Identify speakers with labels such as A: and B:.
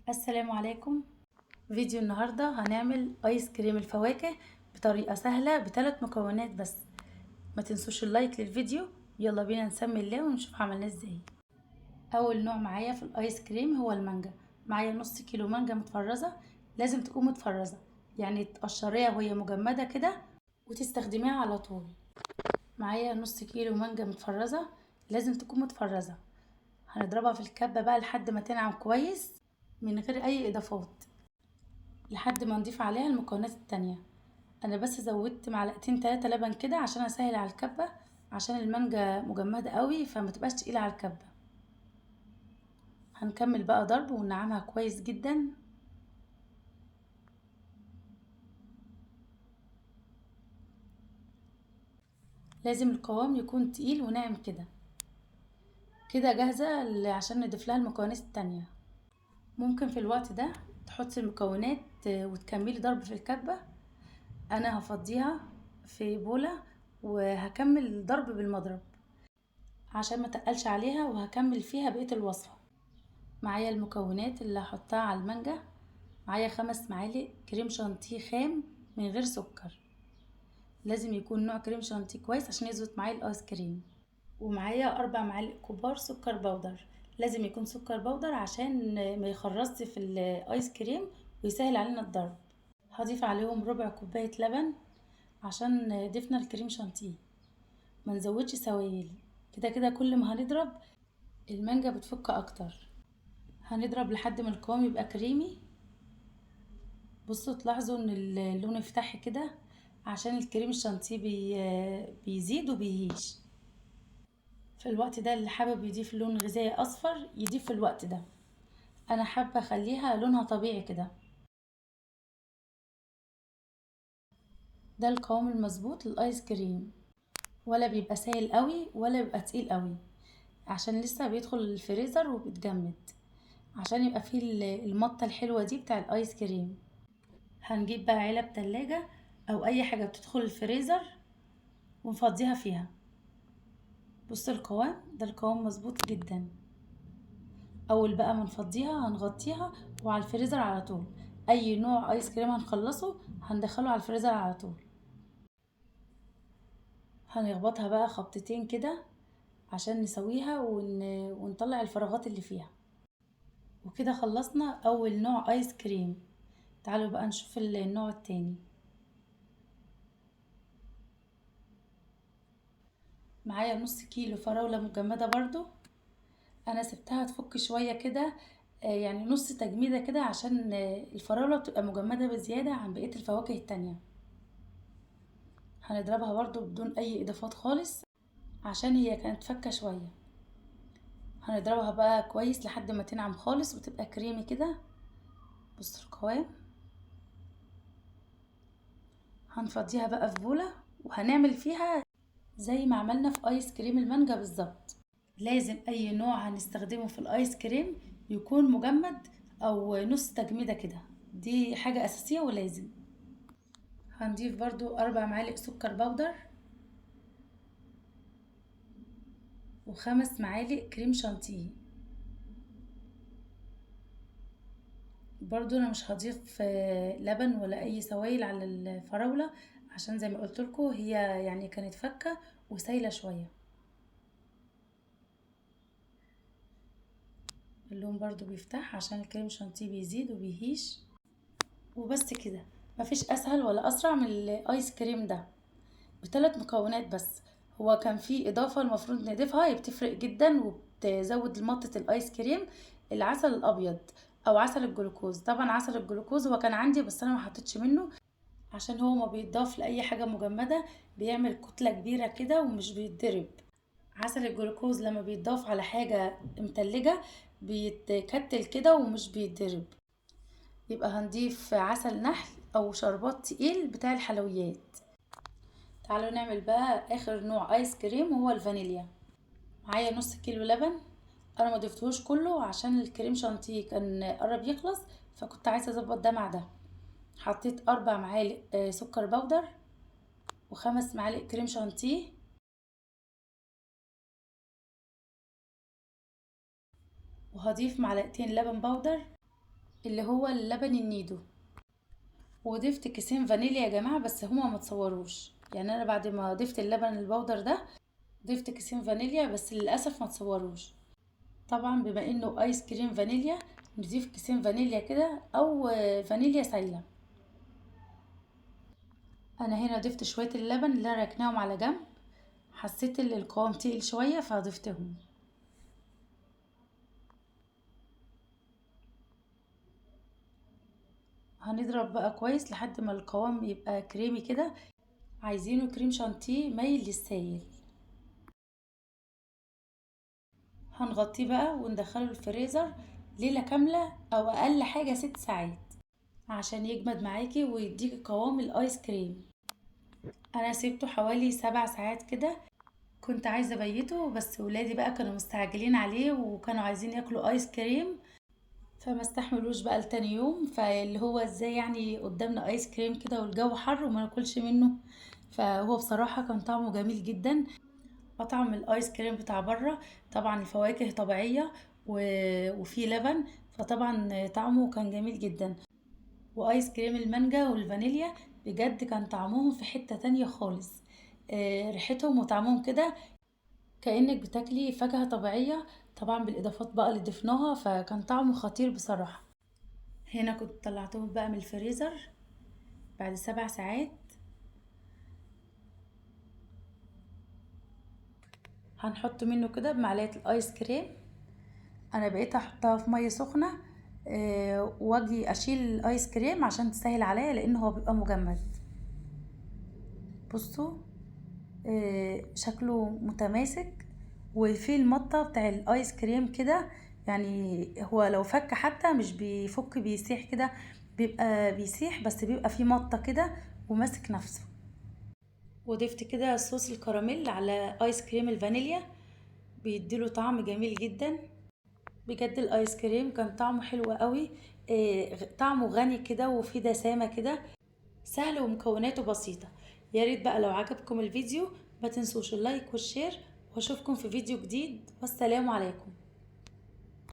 A: السلام عليكم. فيديو النهاردة هنعمل ايس كريم الفواكه بطريقة سهلة بثلاث مكونات بس. ما تنسوش ال like للفيديو. يلا بينا نسمي الله ونشوف عملناه ازاي. اول نوع معايا في الايس كريم هو المانجا. معايا نص كيلو مانجا متفرزة، لازم تكون متفرزة، يعني تقشريها وهي مجمدة كده وتستخدميها على طول. معايا نص كيلو مانجا متفرزة، لازم تكون متفرزة. هنضربها في الكبة بقى لحد ما تنعم كويس من غير اي اضافات، لحد ما نضيف عليها المكونات التانية. انا بس زودت معلقتين 3 لبن كده عشان اسهل على الكبة، عشان المانجا مجمدة قوي فما تبقاش تقيلة على الكبة. هنكمل بقى ضرب وننعمها كويس جدا. لازم القوام يكون تقيل وناعم كده. كده جاهزة عشان نضيف لها المكونات التانية. ممكن في الوقت ده تحطي المكونات وتكملي ضرب في الكبة. انا هفضيها في بولة وهكمل الضرب بالمضرب عشان ما تقلش عليها، وهكمل فيها بقية الوصفة. معايا المكونات اللي هحطها على المانجا. معايا 5 معالق كريم شانتيه خام من غير سكر، لازم يكون نوع كريم شانتيه كويس عشان يظبط معايا الايس كريم. ومعايا 4 معالق كبار سكر بودر، لازم يكون سكر بودر عشان ما يخرصش في الايس كريم ويسهل علينا الضرب. هضيف عليهم ربع كوباية لبن عشان ضفنا الكريم شانتيه، ما نزودش سوائل. كده كده كل ما هنضرب المانجا بتفك اكتر. هنضرب لحد ما القوام يبقى كريمي. بصوا تلاحظوا ان اللون افتح كده عشان الكريم الشانتيه بيزيد وبيهيش. في الوقت ده اللي حابب يضيف لون غذائي اصفر يضيف في الوقت ده، انا حابه اخليها لونها طبيعي كده. ده القوام المظبوط للايس كريم، ولا بيبقى سايل قوي ولا بيبقى تقيل قوي، عشان لسه بيدخل الفريزر وبيتجمد، عشان يبقى فيه المطه الحلوه دي بتاع الايس كريم. هنجيب بقى علب تلاجة او اي حاجه بتدخل الفريزر ونفضيها فيها. بصوا القوام ده، القوام مظبوط جدا. اول بقى ما نفضيها هنغطيها وعلى الفريزر على طول. اي نوع ايس كريم هنخلصه هندخله على الفريزر على طول. هنخبطها بقى خبطتين كده عشان نسويها ونطلع الفراغات اللي فيها. وكده خلصنا اول نوع ايس كريم. تعالوا بقى نشوف النوع التاني. معايا نص كيلو فراولة مجمدة برضو، انا سبتها تفك شوية كده، يعني نص تجميدة كده، عشان الفراولة بتبقى مجمدة بزيادة عن بقية الفواكه التانية. هنضربها برضو بدون اي اضافات خالص عشان هي كانت فكة شوية. هنضربها بقى كويس لحد ما تنعم خالص وتبقى كريمي كده. بصوا القوام. هنفضيها بقى في بولة وهنعمل فيها زي ما عملنا في ايس كريم المانجا بالظبط. لازم اي نوع هنستخدمه في الايس كريم يكون مجمد او نص تجميدة كده، دي حاجة اساسية ولازم. هنضيف برضو 4 معالق سكر بودر و5 معالق كريم شانتيه. برضو انا مش هضيف لبن ولا اي سوائل على الفراولة، عشان زي ما قلت لكم هي كانت فكة وسايلة شوية. اللون برضو بيفتح عشان الكريم شانتيه بيزيد وبيهيش. وبس كده، مفيش اسهل ولا اسرع من الايس كريم ده، بثلاث مكونات بس. هو كان في اضافة المفروض نضيفها، هي بتفرق جدا وبتزود مطة الايس كريم، العسل الابيض او عسل الجلوكوز. طبعا عسل الجلوكوز هو كان عندي بس انا ما حطيتش منه، عشان هو ما بيتضاف لاي حاجة مجمدة، بيعمل كتلة كبيرة كده ومش بيتضرب. عسل الجلوكوز لما بيتضاف على حاجة متلجة بيتكتل كده ومش بيتضرب. يبقى هنضيف عسل نحل او شربات تقيل بتاع الحلويات. تعالوا نعمل بقى اخر نوع ايس كريم وهو الفانيليا. معايا نص كيلو لبن، انا ما ضفتهوش كله عشان الكريم شانتيه كان قرب يخلص، فكنت عايزه اظبط ده مع ده. حطيت 4 معالق سكر بودر و5 معالق كريم شانتيه، وهضيف معلقتين لبن بودر اللي هو اللبن النيدو. وضفت كيسين فانيليا يا جماعة، بس هما ما تصوروش، يعني انا بعد ما ضفت اللبن البودر ده ضفت كيسين فانيليا بس للاسف ما تصوروش. طبعا بما انه ايس كريم فانيليا نضيف كيسين فانيليا كده او فانيليا سايله. انا هنا ضفت شوية اللبن اللي انا ركناهم على جنب، حسيت ان القوام تقيل شوية فضفتهم. هنضرب بقى كويس لحد ما القوام يبقى كريمي كده، عايزينه كريم شانتيه مايل للسايل. هنغطيه بقى وندخله الفريزر ليلة كاملة او اقل حاجة 6 ساعات عشان يجمد معاكي ويديكي قوام الايس كريم. انا سيبته حوالي 7 ساعات كده، كنت عايزه ابيته بس ولادي بقى كانوا مستعجلين عليه وكانوا عايزين ياكلوا ايس كريم، فما استحملوش بقى لتاني يوم. فاللي هو ازاي يعني قدامنا ايس كريم كده والجو حر وما ناكلش منه. فهو بصراحة كان طعمه جميل جدا، اطعم الايس كريم بتاع بره. طبعا الفواكه طبيعية وفي لبن، فطبعا طعمه كان جميل جدا. وايس كريم المانجا والفانيليا بجد كان طعمهم في حتة تانية خالص، ريحتهم وطعمهم كده كأنك بتاكلي فاكهة طبيعية، طبعا بالإضافات بقى اللي ضفناها، فكان طعمه خطير بصراحة. هنا كنت طلعتهم بقى من الفريزر بعد 7 ساعات. هنحط منه كده بمعلقة الايس كريم. انا بقيت احطها في مية سخنة، واجي اشيل الايس كريم عشان تسهل عليا لان هو بيبقى مجمد. بصوا، شكله متماسك وفيه المطه بتاع الايس كريم كده، يعني هو لو فك حتى مش بيفك، بيسيح كده، بيبقى بيسيح بس بيبقى فيه مطه كده وماسك نفسه. وضفت كده صوص الكراميل على ايس كريم الفانيليا، بيديله طعم جميل جدا. بجد الايس كريم كان طعمه حلو قوي، طعمه غني كده وفيه دسامه كده، سهل ومكوناته بسيطة. يا ريت بقى لو عجبكم الفيديو ما تنسوش ال like وال share، واشوفكم في فيديو جديد، والسلام عليكم.